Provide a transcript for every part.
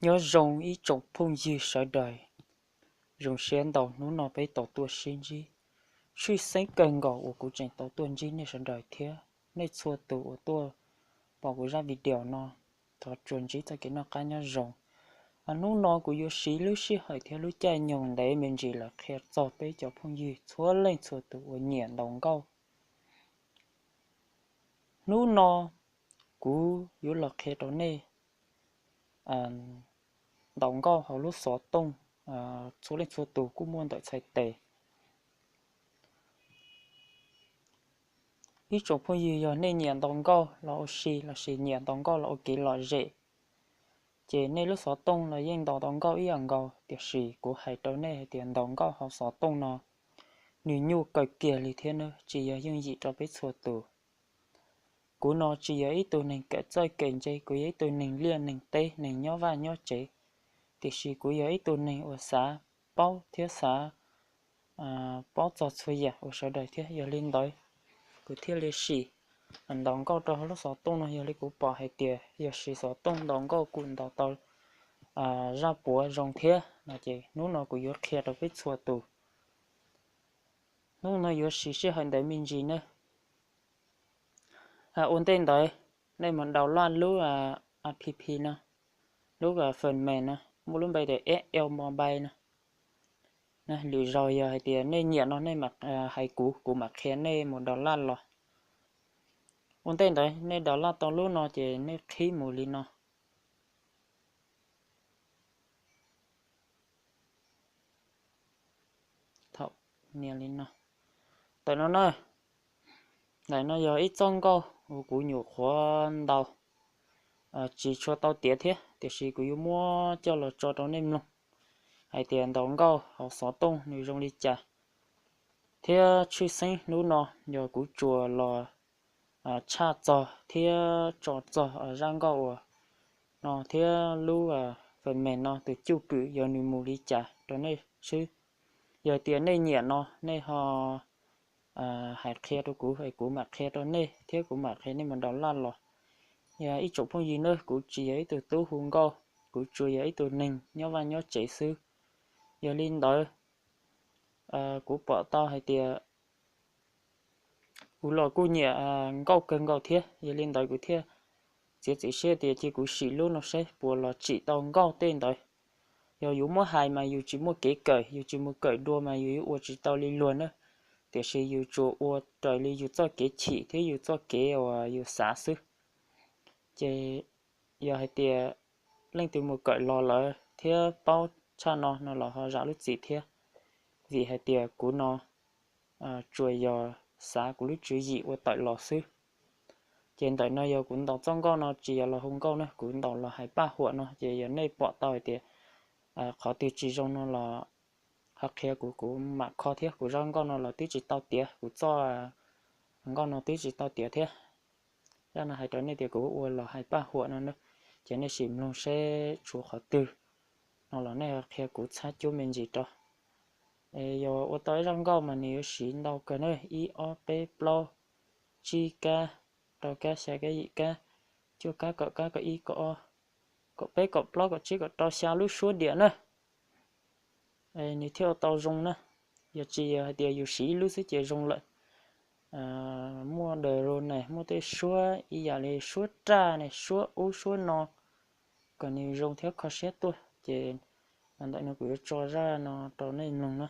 Nyob zoo ib tsoom phooj ywg sawv daws, zoo siab ntau hnub no peb tau tuaj sib ntsib. Tshwj xeeb kawg nkaus uas kuv tseem tau tuaj ntsib nej sawv daws thiab nej txhua tus uas tuaj pom kuv zaj video no, thov tsuas ntsib txoj kev noj qab nyob zoo. Hnub no kuv yuav siv lub sij hawm thiab lub caij nyoog ntev me ntsis lawm qhia txog peb cov phooj ywg txhua leej txhua tus uas nyiam ntaus nkauj. Hnub no kuv yuav los qhia rau nej ntaus nkauj hauv lub xov tooj, txhua leej txhua tus kuj muaj ntawm txhais tes. Ib tsoom phooj ywg yog nej nyiam ntaus nkauj los ua si lossis nyiam ntaus nkauj los ua kev lom zem, ces nej lub xov tooj los yeej ntaus tau nkauj ib yam nkaus, tiam sis kuv hais rau nej hais tias ntaus nkauj hauv xov tooj no nws nyuaj kawg kiag li thiab na, tsis yog yooj yim rau peb txhua tus. Kuv no tsis yog ib tug neeg kawm txawj kawm ntse, kuv yog ib tug neeg liaj neeg teb, neeg nyob vaj nyob tsev, tiam sis kuv yog ib tug neeg uas xav paub thiab xav paub txog txhua yam uas sawv daws thiab. Yog li ntawd, kuv thiaj li sim ntaus nkauj rau hauv lub xov tooj no. Yog li kuv pom hais tias yog siv xov tooj ntaus nkauj kuj ntaus tau zaj puav zoo thiab no ces hnub no kuv yuav qhia rau peb txhua tus. Hnub no yuav siv sij hawm ntawd me ntsis nawb. Ua ntej ntawd, nej mus download lub app no, lub phần mềm no, muaj lub npe tias S L Mobile no. Lwm zaus yog hais tias nej nyiam no nej mam hais kuv, kuv mam qhia nej mus download los. Ua ntej ntawd nej download tau lub no ces nej qhib mus li no. Thaum nias li no, ntawm no na, ntawm no yog ib txoj nkauj uas kuv nyuam qhuav ntaus, tsis tshua tau tiav thiab, tiam sis kuv yuav muab coj los tso rau nej mloog hais tias ntaus nkauj hauv xov tooj nws zoo li cas. Thiab tshwj xeeb hnub no yog kuv tsuas los tshaj txog thiab tso txog zaj nkauj uas no thiab lub phần mềm no tus cwj pwm yog nws mus li cas rau nej xwb. Yog tias nej nyiam no nej ho hais qhia rau kuv es kuv mam qhia rau nej thiab kuv mam qhia nej mus download los. Yog ib tsoom phooj ywg nawb, kuv tsis yog ib tug tub hu nkauj, kuv tsuas yog ib tug neeg nyob vaj nyob tsev xwb. Yog li ntawd, kuv pom tau hais tias kuv los kuj nyiam nkauj kawg nkaus thiab, yog li ntawd kuv thiaj txiav txim siab tias cia kuv sim lub no seb puas los tsim tau nkauj tej ntawd. Yog yus muab hais mas yus tsis muaj kev kawm, yus tsis mus kawm dua mas yus yuav ua tsis tau li luag na. Tiam sis yus tsuas ua raws li yus txoj kev chim thiab yus txoj kev uas yus xav xwb. Ces yog hais tias leej twg mus kawm los lawm thiab paub tshaj no no los ho zam lub txim thiab, vim hais tias kuv no tsuas yog xav kuv lub tswv yim ua tawm los xwb. Ces ntawm no yog kuv ntaus txoj nkauj no tsis yog los hu nkauj na, kuv ntaus los hais paj huam no, ces yog nej pom tau hais tias qhov twg tsis zoo no los ho qhia kuv, kuv mam kho thiab. Kuv zaj nkauj no los twb tsis tau tiav, kuv txoj nkauj no twb tsis tau tiav thiab. Zaj no hais rau nej tias kuv ua los hais paj huam no na, ces nej sim mloog seb tshuav qhov twg no los nej qhia kuv txhab cuab me ntsis rau. Es yog ua tau ib zaj nkauj mas nws yuav siv ntau kawg na, ib ob peb plaub tsib kab, rau kab xya kab yim kab, cuaj kab kaum kab kaum ib kaum ob, kaum peb kaum plaub kaum tsib kaum rau xya lub suab diam na, nws thiaj ua tau zoo na. Yog tsis yog hais tias yus siv ib lub xwb ces zoo lawm. Muaj drone ne, muaj tej suab ib yam li suab raj ne, suab ub suab no, kom nws zoo thiab kho siab tuaj. Ces ntawm no kuv yuav tso zaj no rau nej mloog na.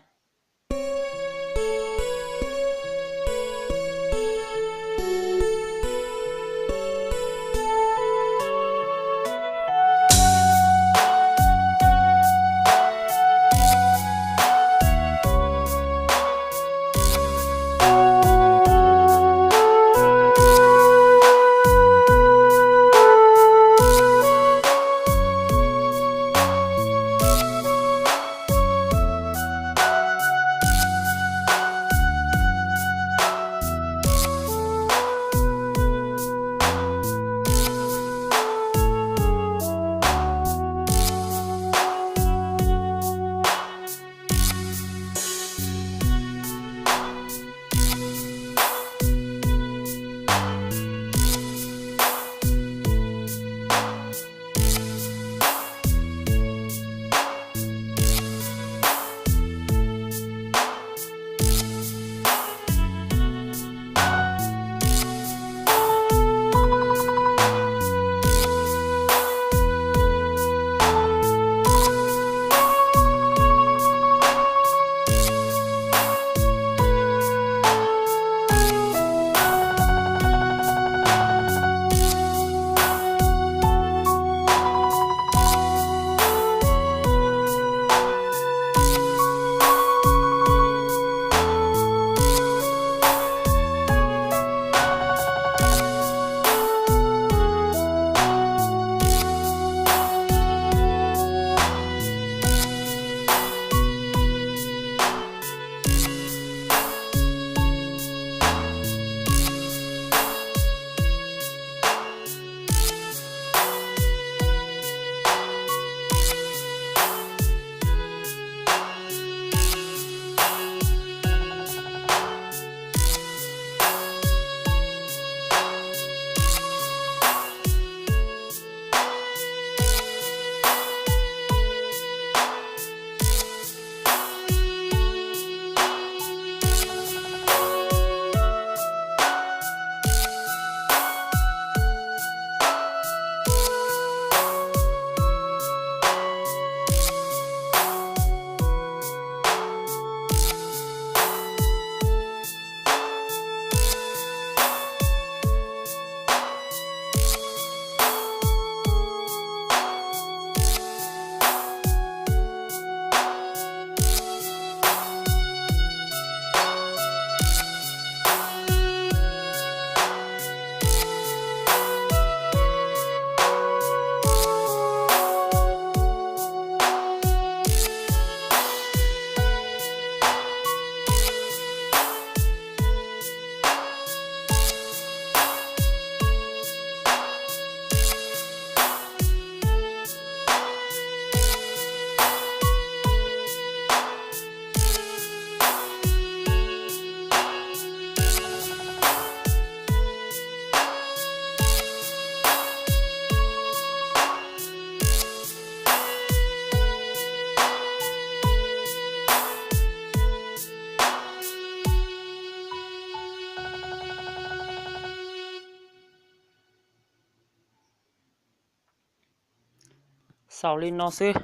Xaus li no xwb,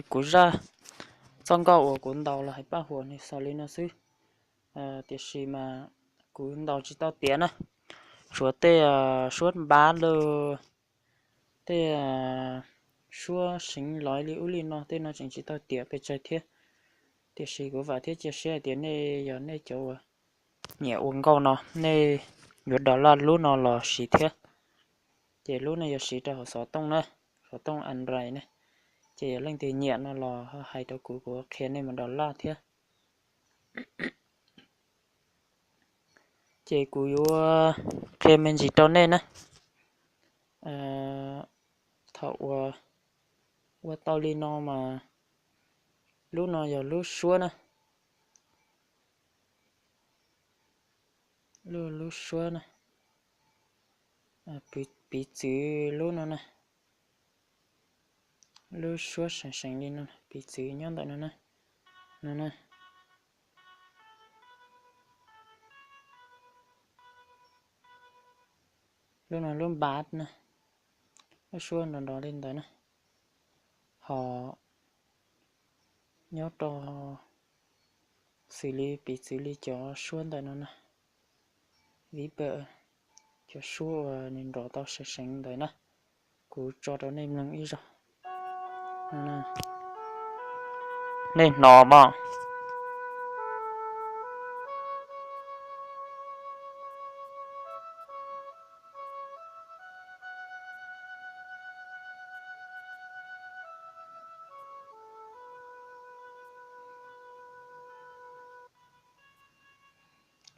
kuv zaj txoj nkauj uas kuv ntaus los hais paj huam nws xaus li no xwb. Tiam sis mas kuv ntaus tsis tau tiav na, tshuav tej suab npav lawm, tej suab seev lov li ub li no tej no tseem tsis tau tiav pes tsawg thiab. Tiam sis kuv vam thiab cia siab hais tias nej yog nej cov uas nyiam ua nkauj no, nej yuav download lub no los siv thiab. Ces lub no yuav siv rau hauv xov tooj na, xov tooj Android na. Ces yog leej twg nyiam no los hais rau kuv, kuv qhia nej mus download thiab. Ces kuv yuav qhia me ntsis rau nej na. Thaum uas ua tau li no mas lub no yog lub suab na, lub, lub suab na, piv txwv lub no na, lub suab seev seev li no, piv txwv nyob ntawm no na, no na. Lub no lub npav na, lub suab nrov nrov li ntawd na, ho nyob rau xws li piv txwv li cov suab ntawm no na, viv pawm, cov suab uas nws nrov tau seev seev ntawd na, kuv tso rau nej mloog ib zaug. Nej hnov mas.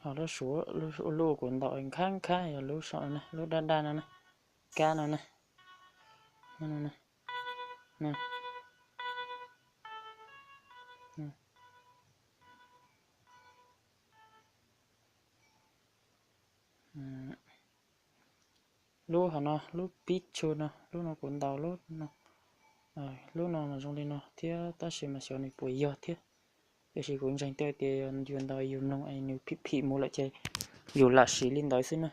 Ho lub suav, lub kuv ntaus nkhav nkhav yog lub saum no na, lub daj daj no na, kab no na. Lub hauv no, lub pib tshua no, lub no kuv ntaus lub no, lub no mas zoo li no thiab tab sis mas xyov nws puas yog thiab. Tiam sis kuv ntseeg tias yus ntaus yus mloog es nws phim phim mus lawm ces yus lam siv li ntawd xwb na.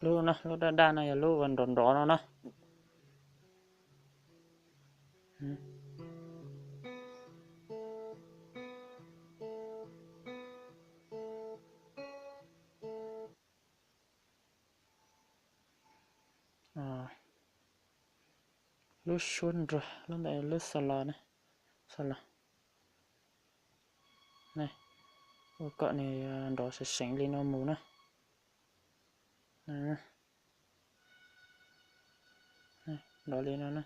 Lub na, lub daj daj no yog lub uas nrov nrov no na. Lub suab nruas, lub ntawd lub xa los na, xa los. Ua kom nws nrov seev seev li no mus na. Nrov li no na.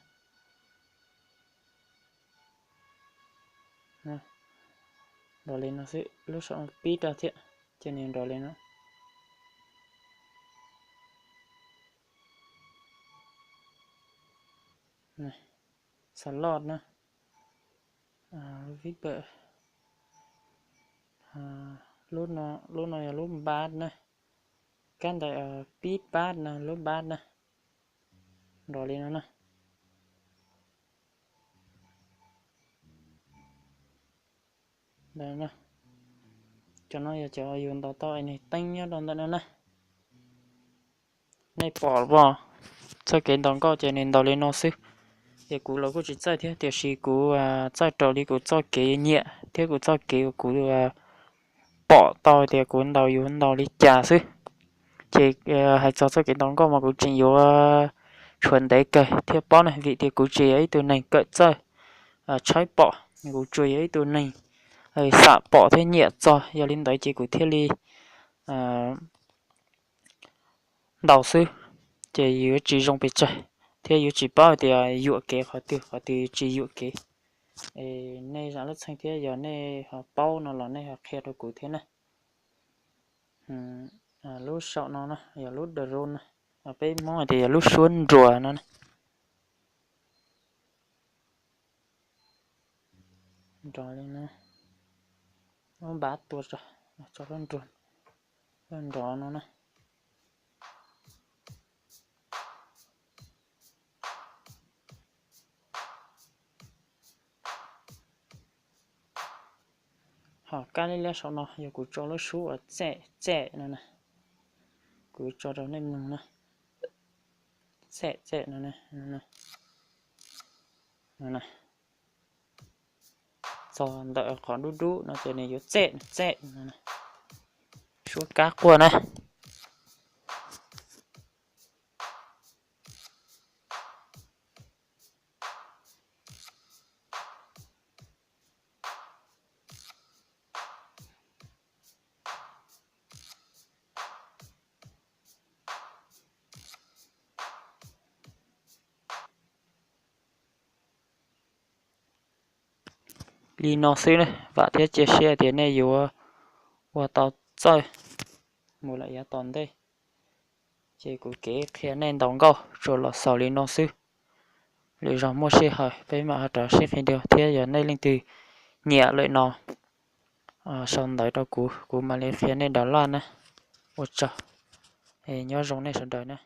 Nrov li no xwb, lub saum pib rau thiab, ces nws nrov li no. Xa loj na. Lub vib pawm. Lub no yog lub npab na. Kab ntawm pib pab no, lub npab na. Nrov li no na. Cov no yog cov yus ntaus tau es nws teeb nyob rau ntawm no na. Nej pom los? Txoj kev ntaus nkauj ces nws ntaus li no xwb. Ces kuv los kuj tsis txawj thiab, tiam sis kuv txawj raws li kuv txoj kev nyiam thiab kuv txoj kev uas kuv pom tau tias kuv ntaus yus ntaus li cas xwb. Ces hais txog txoj kev ntaus nkauj mas kuv tseem yuav tshuav ntev kawg thiab pob na, vim tias kuv tsuas yog ib tug neeg kawm txawj tshaib pom, kuv tsuas yog ib tug neeg xam pom thiab nyiam txog. Yog li ntawd ces kuv thiaj li ntaus xwb, ces yuav tsis zoo pes tsawg thiab yuav tsis paub hais tias yuam kev qhov twg, qhov twg tsis yuam kev. Es nej zam lub txheej thiab yog nej ho paub no los nej ho qhia rau kuv thiab na. Lub saum no na yog lub drone na, peb Hmoob hais tias yog lub suab nruas no na. Nrov li no, lub npab tua tso. Tso lub nrov no na. Ho kab liab liab saum no yog kuv tso lub sub uas txem txem no na. Kuv tso rau nej mloog na. Txem txem no na. Txog ntawm qhov dub dub no ces nws yuav txem txem no na. Sub kab quaj na. Li no xwb na, vam thiab cia siab tias nej yuav ua tau txawj mus lawm yav tom ntej. Ces kuv kev qhia nej ntaus nkauj tsuas los xaus li no xwb. Lwm zaus muaj sij hawm peb mam ho rov sib qhia dua thiab yog nej leej twg nyiam lawm no sau ntawv rau kuv, kuv mam li qhia nej download na. Ua tsaug, nyob zoo nej sawv daws na.